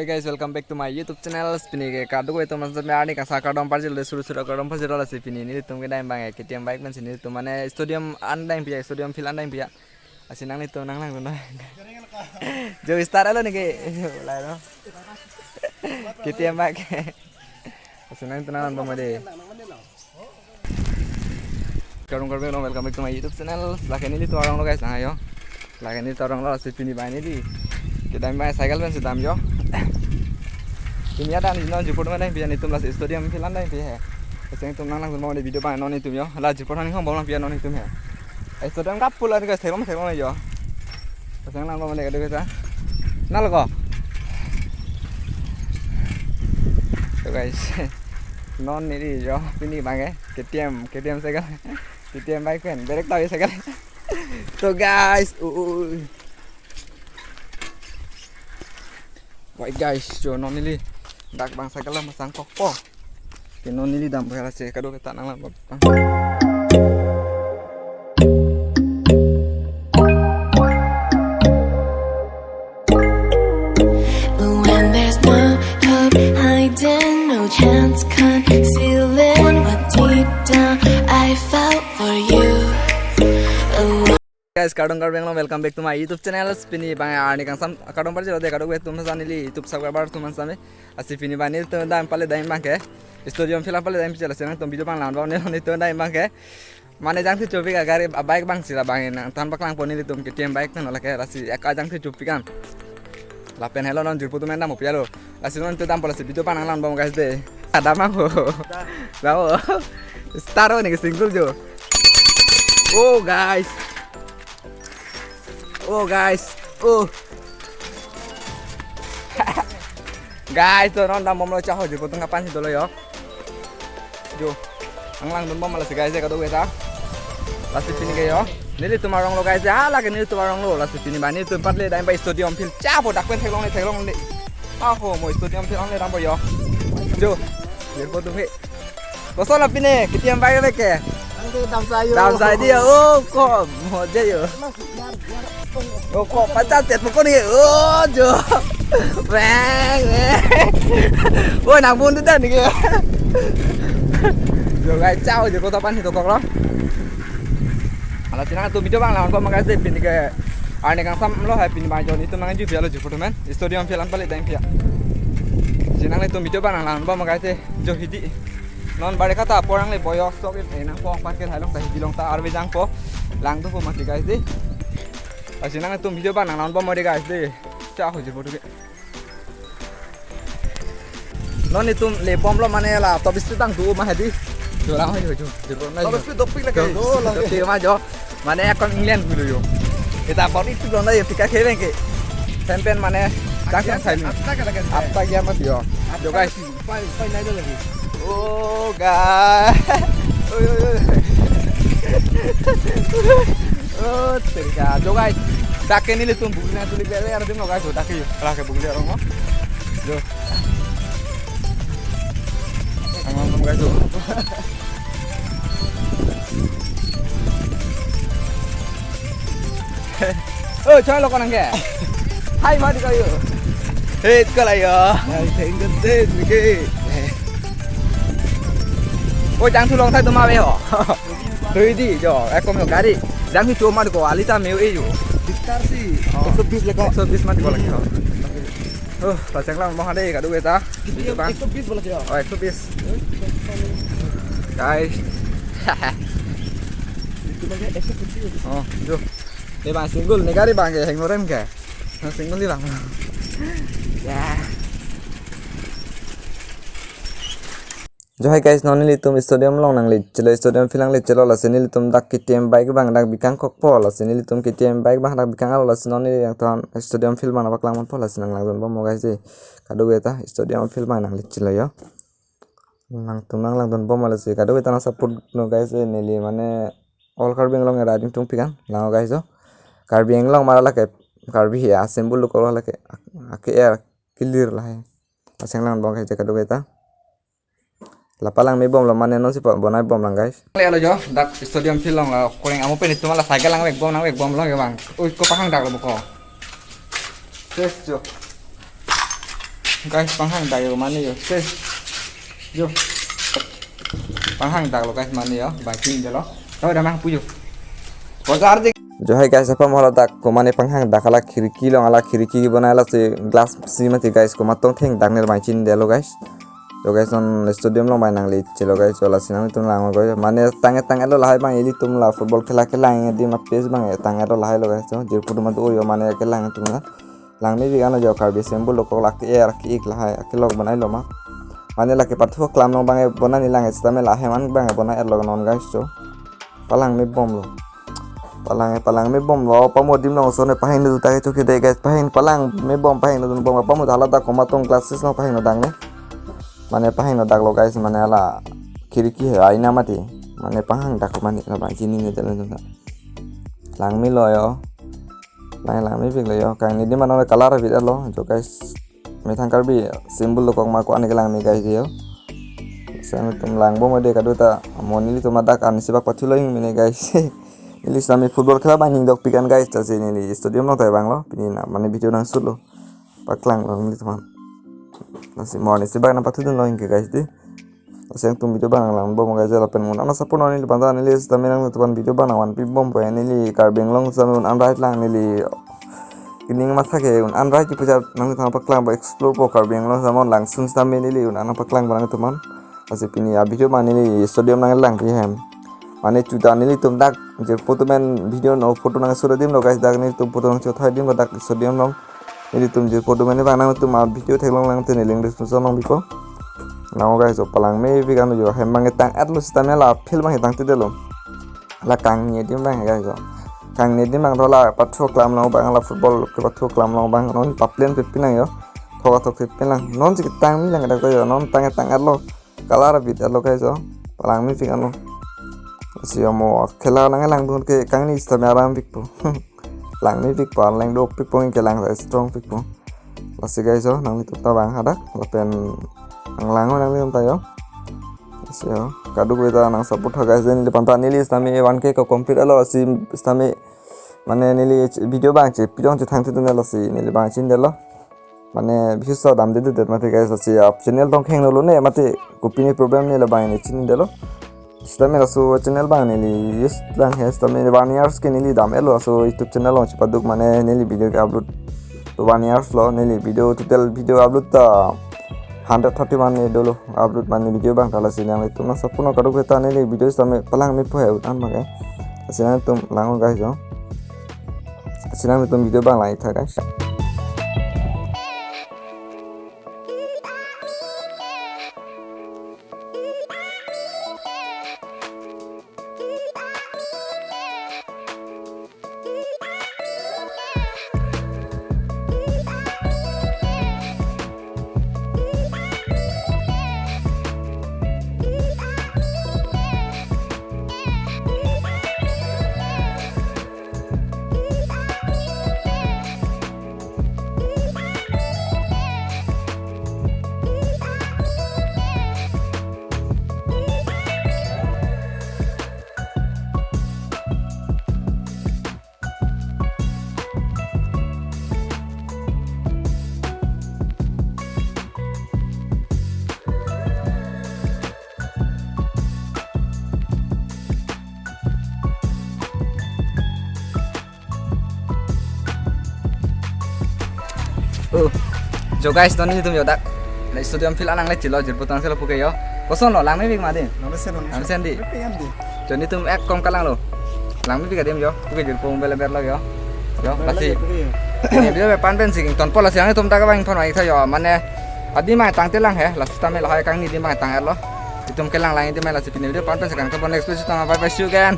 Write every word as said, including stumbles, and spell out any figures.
Hey guys, welcome back to my YouTube channel. Pini ke kadokave atum aphan arni kangsam kardom parjilo, suru suru kardom parjilo, lasi pini nelitum kedam abang ke K T M bike pensi nelitum mane stadium an dampi, stadium field an dampi. Lasi nanglitum nanglangdun. Jo start lo neke. Lai no. K T M bike. Lasi nanglitum nanglangdun made. Kardom kardom, welcome back to my YouTube channel. Lake nelitum aronglo guys, ah jo. Lake nelitum aronglo, lasi pini abang neli kedam abang cycle pensi dam jo. Pini adan non jirpo atum dampi nelitum, lasi stadium field an dampi he. Lasi nelitum nanglangdun made video abang non nelitum jo. La jirpo atum ninghong bomlang pi non nelitum he. Stadium kapulo guys, theklong theklong jo. Lasi nanglangdun made kadokave atum. Nalo ko. So guys, non neli jo pini abang ke K T M, K T M cycle, K T M bike pen, berek tahu ya cycle. So guys, uh, uh. Wait guys, jo non neli dak abang cycle la masang kokpo. Ke non neli dam bela se kadokave atum nanglang bang. When there's no hope hiding, no chance concealing what deep down I felt for you. Guys, kardom kardom, welcome back to my YouTube channel. Pini abang arni kangsam kardom parjilo de kadokave atum aphan, neli YouTube subscriber atum aphan same. Lasi pini abang nelitum dam pale dam abang ke stadium field an pale dam pijala, lasi nangtum video abang langdun, nelitum dam abang ke. Mane jangthu chopi ka gari, a bike abang si la abang nangthan paklangpo nelitum K T M bike pen lake, lasi aka jangthu chopi kan. Lapen helo non jirpo atum dampo pilo. Lasi non nelitum dampo, lasi video abang nanglangdun bom guys de. Ada mang ho. Damo. Start ho neke single jo. Oh guys. Oh guys. Oh. Guys, to non dam bomlo, cha ho jirpo atum kapan si dolo jo. Jo. Nanglangdun bom lasi guys, kadokave atum. Lasi pini ke jo. Nelitum aronglo guys, ah lake nelitum aronglo, lasi pini abang nelitum pale dam abang stadium field. Cha ho dak pen theklongle theklongle. Ah ho mo stadium field angle dampo jo. Jo. Jirpo atum he. Koson lo pini, K T M bike le ke? Ang tu dam sayo. Dam sayo dia. Oh, ko, mo je jo. Oh, ko, pacha tet mo ko ni. Oh, jo. Bang, bang. Oh, nang pun tu dan ni ke. Jo guys, cha ho jirpo atum kapan si dokoklo. Lasi nangtum video abang langdun bom guys de, pini ke arni kangsam lo hai, pini abang jo nelitum nangjuipi alo jirpo atum pen. Stadium field an pale dampi. Lasi nanglitum video abang langdun bom guys de, jo hidi. Non bari kata porang le boyok sok in, eh, nangpo parke hai along ta hidi along ta arve jangpo. Langdunpo mati guys de. Lasi nangtum video abang nanglangdun bom made guys de. Cha ho jirpo atum ke. Non nelitum le bomlo mane la top speed abang do ma hedi. Jo lang ho jo jo. Jirpo na top jo. Speed dopik lake. Jo, jo, top lake. Speed ma jo. Mane akon England gulo jo. Kita body tu belum lagi pika keveng ke. Pen pen mane kang kang sai. Atta ka lagi. Atta gia mas jo. Jo guys. Pai, pai nai lagi. Oh, guys. Oi, oi, oi. Oh, terika. Jo guys. Dak ke nelitum bugli nangtulik bele, ano tim lo guys, dak ke yo. Lake bugli arong mo. Jo. Ang ang guys, jo. Oh, chalo ko nangke. Hai, mati kayo. Hei, kala yo. Hai, thank you, thank you. Oh, jangthu long thai atum ave ho. Ready jo, ekom jo gari. Jangthu choma ko, alita me e jo. Diktar si. Oh. Ekso bis leko. Ekso bis mati ko lagi ho. Oh, pasang lang mo hade kadokave atum. Itu bang. Ekso bis bola kya? Oh, ekso bis. Guys. Itu bang ekso bis. Oh, jo. Ini bang single nih gari bang ke, hengorem ke. Nah, single nih bang. Ya. Jo hai guys, non nelitum stadium along nangle chelo, stadium field nangle chelo, lasi nelitum dak K T M bike abang dak bikang kokpo, lasi nelitum K T M bike abang dak bikang alo, lasi non neli nangtum stadium field abang nangpaklang ponpo, lasi nanglangdun bomlo guys de. Kadokave atum stadium field abang nangle chelo jo. Nangtum nanglangdun bom lasi kadokave atum nang support non guys de, neli mane all Karbi Anglong riding tungpi kan lang guys jo. Karbi Anglong mara lake Karbi ya, symbol lo ko lake ak-, ake er kilir lahai. Pasang lang bom guys de kadokave atum. Lapu lang me bomlo mane non si pa bonai bomlang guys. Le alo jo, dak stadium field along la koreng amo pen itum la cycle nangvek bom nangvek bomlo ke bang. Ui, ko pahang dak lo ko. Ses jo. Guys, panghang dak yo mane yo. Ses. Yo. Panghang dak lo guys mane yo. Bangchin delo. Kau dah mangpu yo. Bojar ding. Jo hai guys, apam hala dak ko mane panghang dak hala khirki along, hala khirki bonai lasi glass si mati guys, komat tong thengdak ne bangchin delo guys. Jo guys, non stadium along bai nangle chelo guys, jo lasi nangtum lang guys. Mane tang-et tang-et lo lahai bang ilitum la football khela kelang adim a-pitch bang tang-et lo lahai lo guys. Jo jirpo atum ado yo mane kelang atum la. Langmepik ano jo Karbi symbol dokok lake er ke ik lahai akelok bonai lo ma. Mane lake pathu aklam along bang bonai ni lang sitame lahai man bang bonai er lo non guys jo. Palangme bomlo. Palang, palangme bomlo. Pamo adim along so ne pahing dun ta ke chokche dei guys. Pahing palangme bom pahing dun bom pamo hala dak komat tong glasses along pahing dun dang ne. Mane pahing dun dak lo guys mane hala khirki hai aina mati. Mane panghang dak mane la bangchin ne delo dun ta. Langmelo yo. Lang langmepik lo yo. Kangni adim ano color bit lo. Jo guys. Methang Karbi symbol dokok ma ko-an kelangme guys yo. Sang tum lang bom de kadu ta mo nelitum adak an sibak pathu lo ing mene guys. Neli sitame football khela bang ning dokpik an guys, ta si neli stadium along ta bang lo. Pini na mane video nang shoot lo. Paklang lo nelitum an. Lasi mo ne sibak nang pathu dun lo ing ke guys di. Lasi nangtum video bang lang bom guys lapen un-an support non neli panta neli sitame nangtum video bang nang vanpi bompo neli Karbi Anglong sitame un-an right lang neli ining matha ke un-an right kipu ja nangtum paklang ba explore po Karbi Anglong sitame langsun sitame neli un-an paklang ba nangtum an. Lasi pini a video ma neli stadium nang langpi hem. Mane chuta nelitum dak jirpo atum an video no photo nang shoot adim lo guys dak nelitum photo nang shoot hai adim lo dak stadium along. Nelitum jirpo atum an bang nangtum a video theklong lang te neli link description along bipo. Nang guys, jo palangmepik ano jo hem bang tang-et lo sitame la field bang tangte delo. La kangni adim bang guys jo. Kangni adim bang la pathu aklam along bang la football ke pathu aklam along bang non papleng pipin lang yo. Thok athok pipin lang. Non si ketang mi lang dak jo non tang-et tang-et lo. Color bit lo guys jo. Palangmepik ano. Si mo khela nang lang dun ke kangni sitame arambik po. Langmepik po, lang dopik po, kelang ta strong pik po. Lasi guys jo, nanglitum ta bang hadak, lapen nang lang nanglitum ta yo. Lasi yo, kadokave ta nang support tha guys, neli panta neli sitame one K ko complete lo, lasi sitame mane neli video bang che, pidong che thang che tun lasi, neli bangchin delo. Mane bisu sa dam de de mate guys, lasi ap channel tong kheng lo ne, mate kopine problem ne la bang ne chin delo. Sitame laso channel bang neli use lang he sitame one years ke neli dam-et lo laso YouTube channel along chepaduk mane neli video ke upload to one years lo neli video total video upload ta hundred thirty one ne dolo upload mane video bang ta lasi nanglitum nang support non kadokave ta neli video sitame palangmepo he un-an ma ke. Lasi nangtum lang guys jo. Lasi nangtum video bang lang tha guys. Oh. Jo guys, non nelitum jo dak. La stadium field anang le chelo jirpo tang selo puke yo. Koson lo langmepik ma di. Nang sen nang Nang sen di. Pe yan di. Jo nelitum ek kom kalang lo. Langmepik adim jo. Puke jirpo bele ber lo yo. Yo, Bele lasi. Pe yan. Pini video pen pen si kington po lasi nangtum dak bang thon bang tha yo. Mane adim bang tangte lang he. Lasi tame lahai kangni adim bang tang-et lo. Itum kelang lang adim lasi pini video pen pen si kangton po next video tang bye bye see you again.